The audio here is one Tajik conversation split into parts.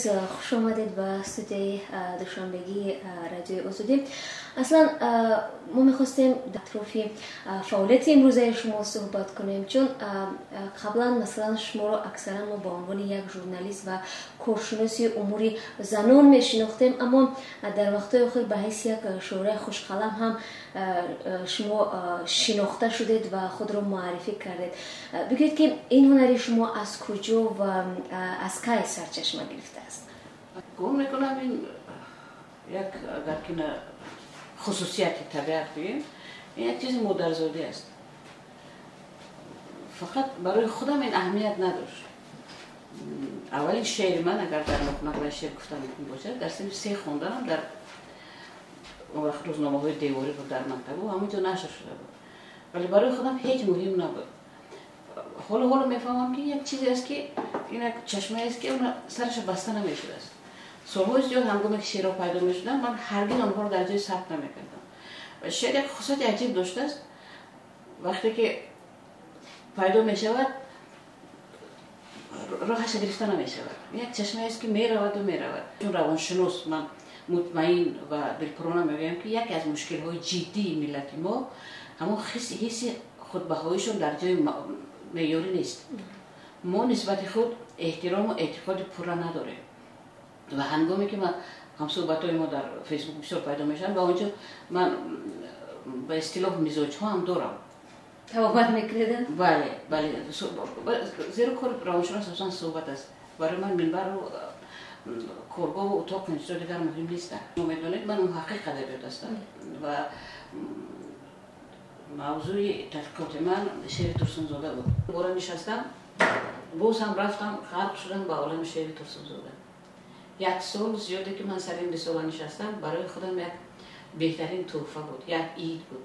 Азиз, хуш омадед ба студияи Душанбегии Радиои Озодӣ. Аслан мо мехостем дар атрофи фаъолияти имрӯзаи шумо суҳбат кунем, чун қаблан, масалан, шуморо аксаран мо ба унвони як журналист ва коршиноси умури занон мешинохтем, аммо дар вақтҳои охир ба ҳайси як шоираи хушқалам ҳам шумо шинохта шудед ва худро муаррифӣ кардед. Бигӯед, ки ин ҳунари шумо аз куҷо ва аз кай сарчашма гирифтааст? Гумон мекунам, ин як, агар ки на хусусияти табиат бигӯем, ин як чизи модарзодӣ аст. Фақат барои худам ин аҳамият надошт. Аввалин шеъри ман, агар дар нохунак шеър гуфта мумкин бошад, дар синфи се хонданам, дар он вақт рӯзномаҳои деворӣ буд дар мактабу ҳамон ҷо нашр шуда буд, вале барои худам ҳеҷ муҳим набуд. Ҳоло мефаҳмам, ки як чизе аст, ки ин як чашмае аст, ки он сараша баста намешудааст. Солҳои зиёд, ҳангоме ки шеърҳо пайдо мешуданд, ман ҳаргиз онҳоро дар ҷои сабт намекардам. Ва шеър як хусусияти аҷиб доштааст: вақте ки пайдо мешавад, роҳаша гирифта намешавад. Як чашмае аст, ки мераваду меравад. Чун равоншинос, ман мутмаин ва дилпурона мегӯям, ки яке аз мушкилҳои ҷиддии миллати мо ҳамон ҳисси худбаҳоишон дар ҷои меъёрӣ нест. Мо нисбати худ эҳтирому эътиқоди пурра надорем. Ва ҳангоме ки ман ҳамсуҳбатҳои мо дар Фейсбук бисёр пайдо мешаванд ва онҷо ман ба истилоҳ мизоҷҳо ҳам дорам. Табобат мекунед? Бале, зеро кори равоншинос асосан суҳбат аст. Барои ман минбару коргоҳу утоқ, чизо дигар муҳим нестанд. Медонед, ман муҳаққиқ адабиёт ҳастам ва мавзӯи тадқиқоти ман шеъри Турсунзода буд. Бора нишастам, боз ҳам рафтам, ғарқ шудам ба олами шеъри Турсунзода. Як сол зиёде ки ман сари ин рисола нишастам, барои худам як беҳтарин тӯҳфа буд, як ид буд.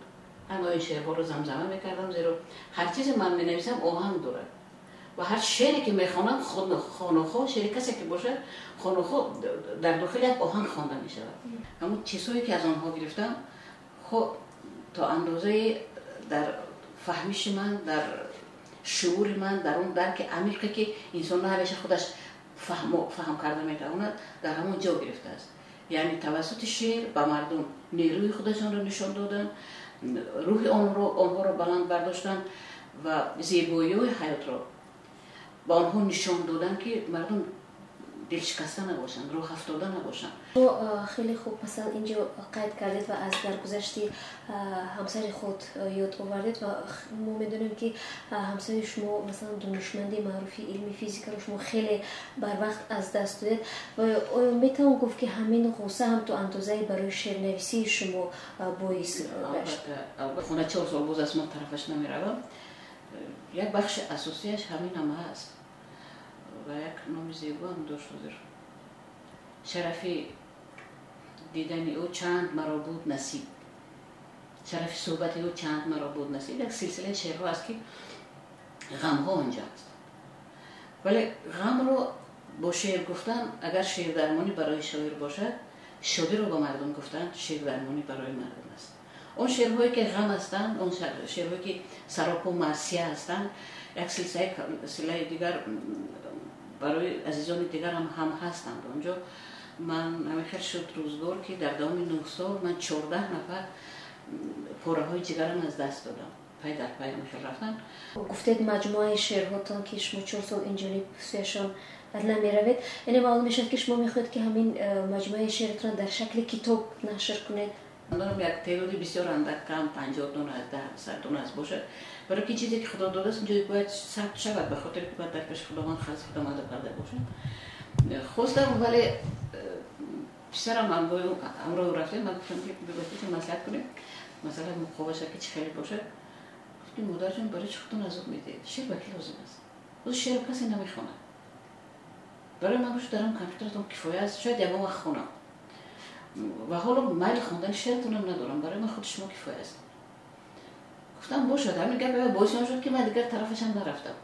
Ҳамаи шеърҳоро замзама мекардам, зеро ҳар чизе ман менависам, оҳанг дорад ва ҳар шеъре ки мехонам, хонухо шеъри касе ки бошад, хонухо дар дохили як оҳанг хонда мешавад. Ҳамон чизҳое ки аз онҳо гирифтам, хо то андозаи дар фаҳмиши ман, дар шуури ман, дар он дарки амиқе ки инсон на ҳамеша худаш фаҳм карда метавонад, дар ҳамон ҷо гирифтааст. Яъне тавассути шеър ба мардум нерӯи худашонро нишон додан, рӯҳи онҳоро баланд бардоштан ва зебоиҳои ҳаётро ба онҳо нишон додан, ки мардум дилшикаста набошанд, рӯҳафтода набошанд. Хеле хуб, масалан, инҷо қайд кардед ва аз даргузашти ҳамсари худ ёд овардед. Ва мо медонем, ки ҳамсари шумо, масалан, донишманди маъруфи илми физикаро шумо хеле барвақт аз даст додед. Ва оё метавон гуфт, ки ҳамин ғусса ҳам то андозае барои шеърнависии шумо боис гашт? Хона 4 сол боз аст, ман тарафаш намеравам. Як бахши асосияш ҳамин ҳам ҳаст ва як номи зебо ҳам дошт. Ҳозир шарафи дидани ӯ чанд маро буд насиб, шарафи суҳбати ӯ чанд маро буд насиб. Як силсилаи шеърҳо аст, ки ғамҳо онҷо аст, вале ғамро бо шеър гуфтан агар шеърдармонӣ барои шоир бошад, шодиро ба мардум гуфтан шеърдармонӣ барои мардум аст. Он шеърҳое ки ғам ҳастанд, он шеърҳое ки саропо марсия ҳастанд, як силсилаи дигар барои азизони дигарам ҳам ҳастанд онҷо. Ман ҳамин хел шуд рӯзгор, ки дар давоми 9 сол ман 14 нафар пораҳои ҷигарам аз даст додам, пай дар пай ҳамин рафтан. Гуфтед, маҷмӯаи шеърҳотон, ки шумо 4 сол инҷониб сӯяшон намеравед, яъне маълум мешавад, ки шумо мехоҳед, ки ҳамин маҷмӯаи шеъртон дар шакли китоб нашр кунед. Дорам як теъдоди бисёр андак, кам, 50 дона аз 10, 100 дона аз бошад, барои ки чизе ки Худо додааст, инҷо бояд сабт шавад, ба хотире ки бояд дар пеши Худованд қарзи худам адо карда бошам. Хостам, вале писарам ҳамроҳ рафтем. Ман гуфтам, ки бибахшед, маслиҳат кунем, масалан, муқоваша ки чӣ хеле бошад. Гуфт, ки модарҷон, барои чӣ худтон азоб медиҳед? Шеър ба кӣ лозим аст? Боз шеър касе намехонад. Барои ман бошад, дар он компютератон кифоя аст. Шояд ягон вақт хонам ва ҳоло майли хондани шеъратонам надорам. Барои ман худи шумо кифоя аст. Гуфтам, бошад. Ҳамин гап боиси он шуд, ки ман дигар тарафашам нарафтам.